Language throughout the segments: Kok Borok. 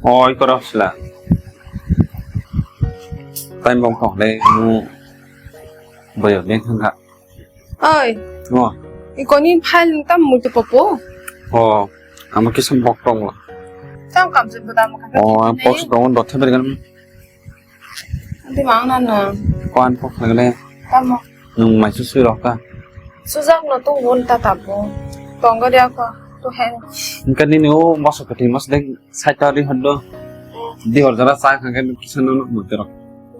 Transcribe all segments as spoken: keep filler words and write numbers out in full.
Oi, koro sila. Time bomb kok le, mu boyo beng thangka. Oi. Ngo. Iko ni file ni tam mutu popo. Oh, amo kisa bok tong lo. Tam kam se budam ka. Oh, ang post tong do thebe gan. Ante mang na na. Ko an pok le. Tamo. Nung mai su sui rok ka. Sujak no tu won ta tabo. Tong ga dia ko. Tu hen. Engka nini o moso kati mos deng sai ta ri hondo. Di hor jara sa khang ke kisa no no mo tero.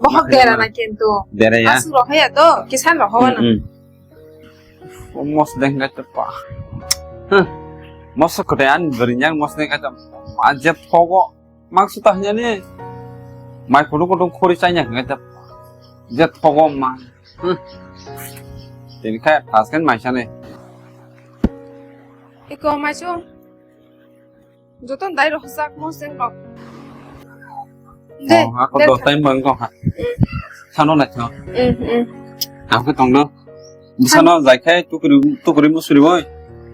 Bohok dera na kintu. Dera ya. Asu roh ya to, kisan roh wa na. Mm, mm. O mos deng ga te pa. Huh. Moso kati an beri nyang mos deng ga te. Aje thogo. Mak suta hanya ni. Mai kudu kudu khori chai nya ga te. Je thogo ma. Hmm. Tini khe thas khe maisa ni. Iko maisu. Joto dai rok sak mo seng rok. De, oh, ako de do kha. Time bang ko ha. Mm. Sano na kho. Mm, mm. Ako tong do. Sano jai khe tukuri tukuri musuri boy.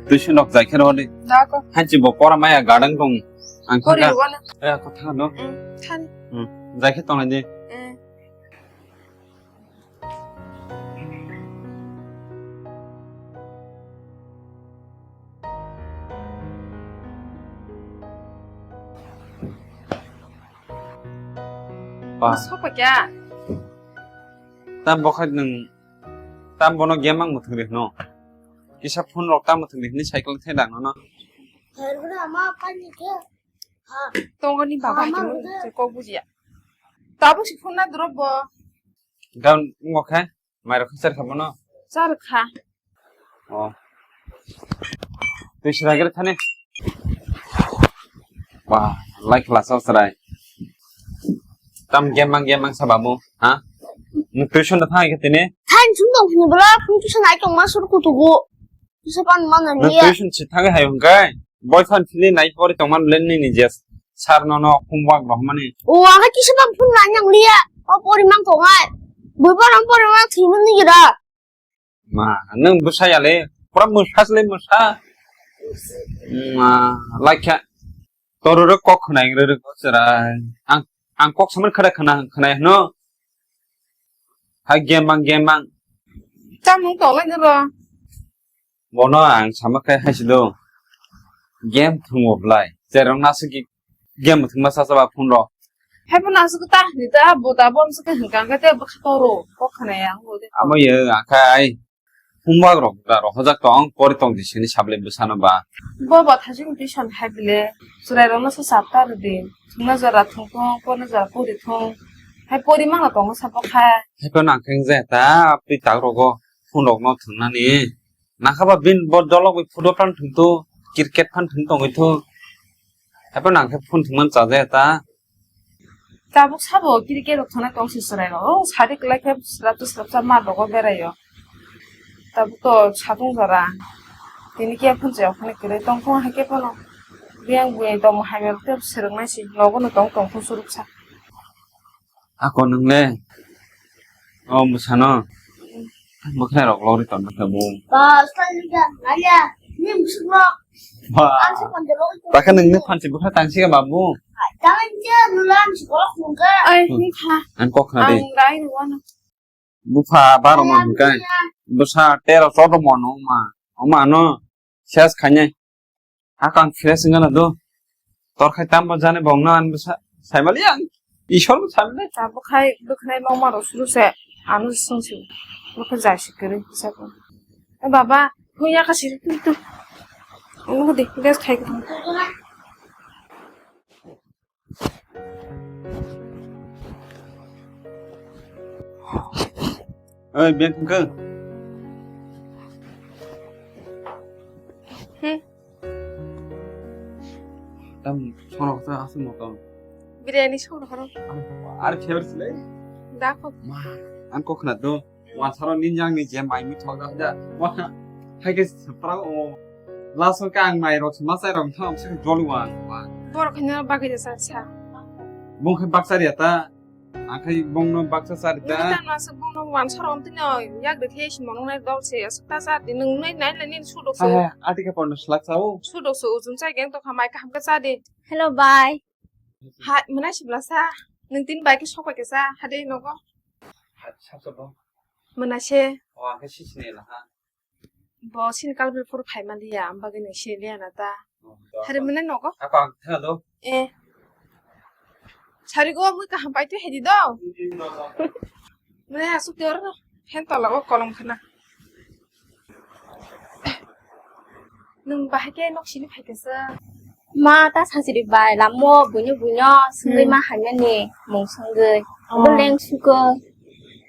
Tuition rok jai khe ro de. Da ko. Hanchi bo pora maya garden tong. Ang kori kha. Wana. Eh, ako tha do. Mm, thani. Hmm. Jai khe tong di. Mm. Ba. Sok pa kya? Tam bo khai nung, tam bono game ang muthung rih no. Kisa phone rok tam muthung rih ni cycle thai dang no. Tongani baba hai khe kok bujiya. Tabuk si phone na drop bo. Down ngo khe. Mai rok khe char kha bono? Char kha. Oh. Twi sra gere thani. Ba, lai khla sa chwrai. Tam game mang game mang sa bamu, ha? Nwng tuition da thang khe tini? Thain sung dong phini bwla, phung tuition ai tong ma sur kutugo. Tuition pan ma nang liya. Nwng tuition si thang hai hwng kai. Boy fan phili nai pori tong man blen ni ni jes. Sir no no homework rohmani. O, ang kisa bang phone lai nang liya. O pori mang tongai. Bui pori mang pori mang thimani gira. Ma, nwng bwsa ya le. Pura mwsa le mwsa. Ma, laikha. Toro ro kok khna ing re ko chwrai. Ang, ang kok saman khada khna, khna no. Hai gemang, gemang. Tamung tolai nro. Bono ang sama khe hai si do. Game thungo blai. Cherong nasu ki game thungma sa sa ba phone ro. Hai bono asuk ta ni ta bo ta bom suk hingkang ka te bwkha toro. Kok khna yang bo de. Amo ye akai. Homework rok da rohojak tong, pori tong di sini sable bwsano ba. Bo bo thajing tuition hai bile. Chwrai rokno se chapter di. Thungna jora thung thung, porna jora pori thung. Hai pori mangno tongo sabo kha. Hai phano ang khe wngya ta, twi tak rogo phone rokno thungnani. Nakha ba bin bo dolok bai football phan thung tu, cricket phan thung tongwi tu. Hai phano ang khe phone thwngmani chajakya ta. Tabuk sabo cricket rok thwngnai tong se chwrai rok. O sadi kwlai khe swrapsa swrapsa mat rogo berai o. Tabuk to satung jora. Tini kiya phunchai o phani kwrwi tong phung hai khe phano. Biyang bui tongmo hai rok tei swrwng nai si. Nogo no tong tong phung swrwksa. Ako nwng le. O bwsano. Bwkhwnai rok lori ton bwkha bu. Ba, swkang nungya, naya, ni musuk rok. Ba. Ang sa pande rok. Bwkha nwng ni phansi bwkha tangsi ka babu. Tangan je nulan si kolok nungka. Ai, hmm. Ni kha. Ang kok khna de. Ang dai ni wano. Bupha baro man kai. Bwsa tero chodo mono ma. Oma no. Ses khanye. Hakang fresh wngana do. Tor khai tamo jani bongno an bwsa. Saimali ang. Isor bo saimali. Tabuk khai bwkhnai mangma rok suru se. Ano sung si. Bwkha jai si kwrwi bwsa ko. E baba, thung ya ka siri tu tu. Ano de, gas khai ko. Oi, beng khe. Hmm. Tam sono khe asuk moto. Biryani sono khoro. Ar favorite le? Da ko. Ma, an ko khna do. Wan saro ninjang ni je mai mi thok da da. Wa, hai ke pra o. Laso ka ang mai rok ma sai rok thang se jol wan. Borok khna bagwi da sa sa. Bung khe baksa ri ta. Akhai bongno baksa chari ta. Nini tamo aswk bongno wansa rom tini yak de khe simo nung nai dol se aswk ta chari nwng nai nai nini sudok so. Hai, hai, ati khe porno slak sao. Sudok so ujum chai geng tokha mai kaham khe chadi. Hello, bye. Ha, mwnai sibla sa. Nwng tin bai khe sok bai khe sa, hade nogo. Ha, sab sabo. Mwnai se. O, ang khe sisini la ha. Bo sini kalbel phuru phai man liya, ang bagwi nwng se liya na ta. O, do, Hari do. Mwnai nogo. Ako ang thang do. Eh. Sari go mui kaham pai tu hedi do. Mwnai asuk yor hen tola o kolom khana. Nwng bahai khe nok sini phaikha sa? Ma ta sasiri bai lamo buino buino swngwi Hmm. ma hainani mung swngwi. Oh. Bo leng suko.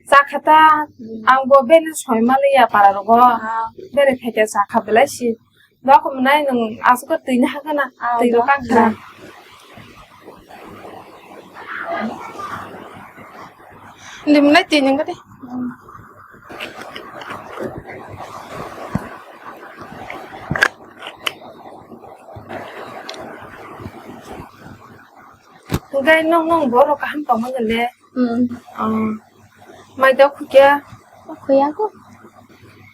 Chakha ta, Hmm. ang bo bene soi maliya para rogo. Ah. Bere phaikha chakha belai si. Dok mwnai nwng asuk twi na hakana. Ah, twi dok. Kang khana. Limlai twi nang de. Gai nong nong borok kaham tongma gale. Hmm. Oh. Mai da khukya. Khukya ko.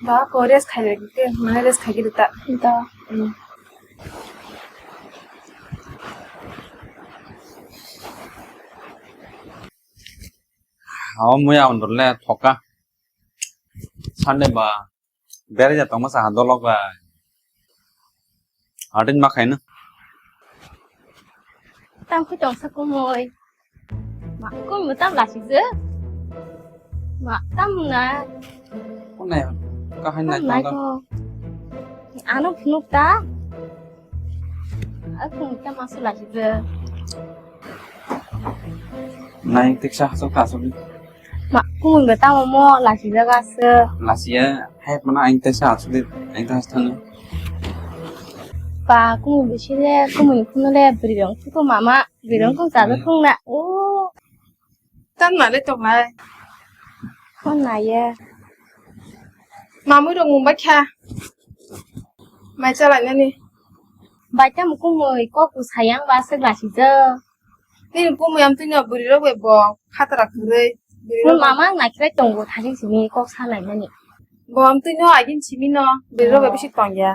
Ba ko rest khai lagi ke, mana rest khai giri ta. Da. Hmm. Abo muya undurle thoka. Sunday ba berajak tongma saha dolok bai. Hatin ma khaina. Tam khe tongsa kumui. Ma kumui tam lasi je. Ma tam na. Kunai kahai nai tong. Ano phunuk ta. Aku ta masuk lagi je. Nai tiksa hasuk hasuk. Ma, kung be tamo mo lasi jaga se. Lasi ya, hai mana aing tiksa hasuk di, aing tiksa thang. Pa, kung be sile, kung ni kung le bri rong tu mama, bri rong kung sa kung na. O. Tan ma le tonglai. Kon na ye. Mamui rok mung bai kha. Mai chalai nani. Bai tamo kumui kok tu sayang ba se lasi je. Nini kumui am tini bwrwi rok bai bo khatra kwrwi. Bwrwi rok mama ang nakhirai tongo thani simi kok sa nai mani. Bo am tini agin simi no bwrwi rok bai bisi tongya.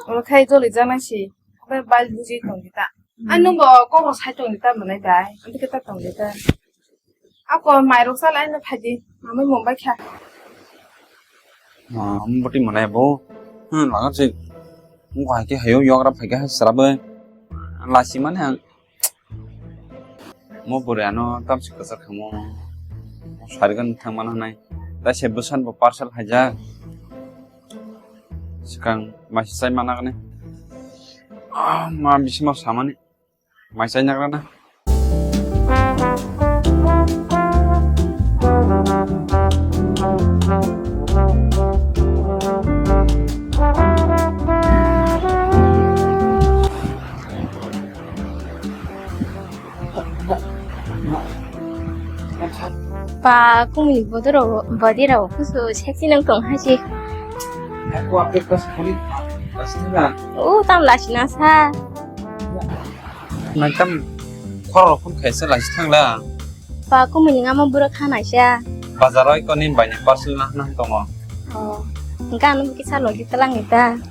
Oro khai joli jana si. Bai bai buji tongdi ta. Ai nung bo kok rok sai tongdi ta mwnai bai. Am tini ta tongdi ta. Ako mairok salai no phaidi, mamai mumbai kha. Ah, boti mwnai bo. Hmm, laga se. Mo hai ke hayo yogra phai ke srabe. Lasi mane ang. Mo bore ano tam si kasar khamo. Sarigan thang mana nai. Ta se busan bo parcel haja. Sikang masi sai mana kane. Ah, ma bisi ma samani. Mai chai nagra na. Pa, kumni bodoro, bodiro, kusu sexy nang tong haji. Aku apa pas kulit, pas nila. Oh, tam lasi nasa. Nang tam khorok phun khaisa lasi thangla. Pa, kumni ngamo buro khanaisa. Bazar oi koni baini parcel na nang tongo. Oh, engka anu kisa logi telang ita.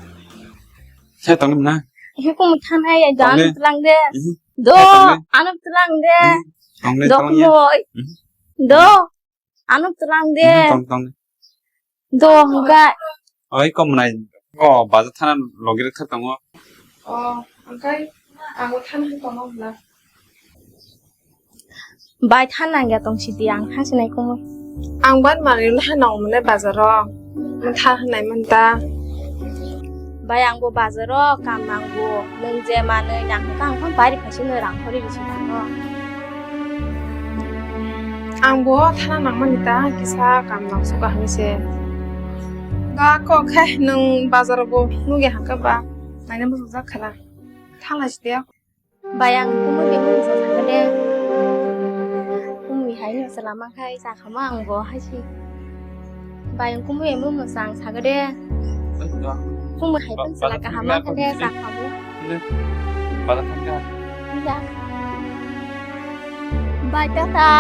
Sai tongni na? He kum thanai, do ano telang de. Do, ano telang de. Do kumoi. Do, ano telang de. Tong, tong. Do, hingga. Oi, kom nai. O, baza thana logi rekha tongo. O, angkai, ang thana tongo na. Bai than nangya tong sidi ang thansinai kumui. Ang ban manwi no hanang mwnai bazaro. Mantha hanai manta. Bai ang bo bazaro kam nangbo. Nwng je manwi nang kha ang phano bari phaisino rang khori risi thango. Ang bo thana nangmani ta kisa kam nang suka hwnwi se. Da kok khe nwng bazaro bo nugya hangkha ba. Naina muchungjak khana. Thanglai sidi. Bai ang kumui bemung sa sakade. Kumui hai no salama khai sakhama ang bo hai si. Bai ang kumui bemung sang sakade. Kumui hai pun sala kahama khade sakhamo. Bai tata.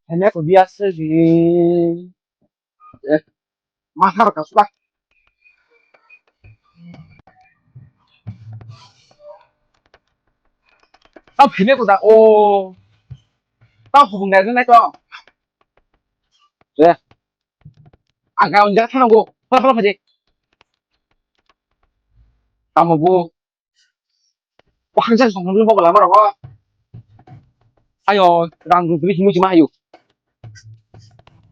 Hanya ko biasa sih. Eh, mahar ka sudah. Tao phine ko da o. Tao hubung da nai to. Eh. Aga unja thang go. Pala pala pala. Tamo bu. Wah, jang song nunggu bawa lama rawa. Ayo, rang rung tuli himu cima ayo.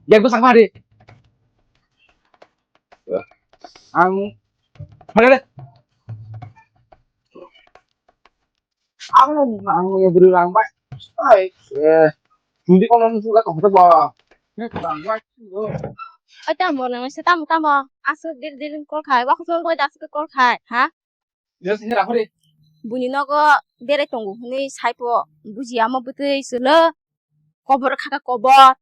Yang besar mari. Ang, mana deh? Ang, ang yang beri rang bai. Ai, eh, nanti kalau nunggu gak kau bawa. Rang bai. Oi, tamo nang se tamo tamo. Asuk dir dir kol khai. Wah, song koi das kol khai, ha? Yes, here, hore. Buini nogo berai tongo hwnwi saipo buji amo bwtwi swlo kobor khaka kobor.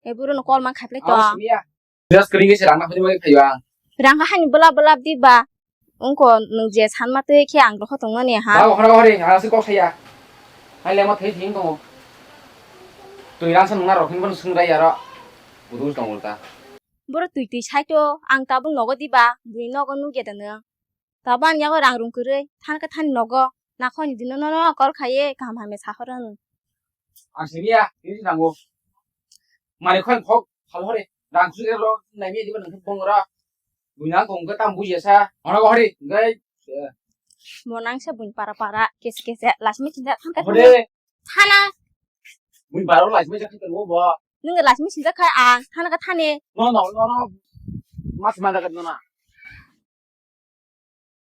E buro no kol man khaplai to. Yes, kring se rang na hore mai phayo ang. Rang ha hani bla bla di ba. Ungko nung je san ma twi khe ang rokho tongmani ha. Ba hore hore, ha se kok saya. Hai le ma thai thing tongo. Twi rang san nang rok hin ban sung rai aro. Budu tongo ta. Boro twi twi saito ang tabuk nogo diba buini nogo nugya da nung. Tabuk ani yago rang rung kwrwi thanka thani nogo nakhoni dino nono kol khaiwi kaham hamya sahoro nung. Ang siniya ini nango. Mari khon khok hal hore rang su ro nai mi diba nang bong ra. Buina kong ka tam buya sa. Ono go hore ngai. Mo nang sa buin para para kes kes lasmi chinda thanka thani. Hore. Thana. Buin baro lasmi chinda thanka bo. Nung lasmi chinda khai ang thanka thani. No no no no. Mas manda ka no na.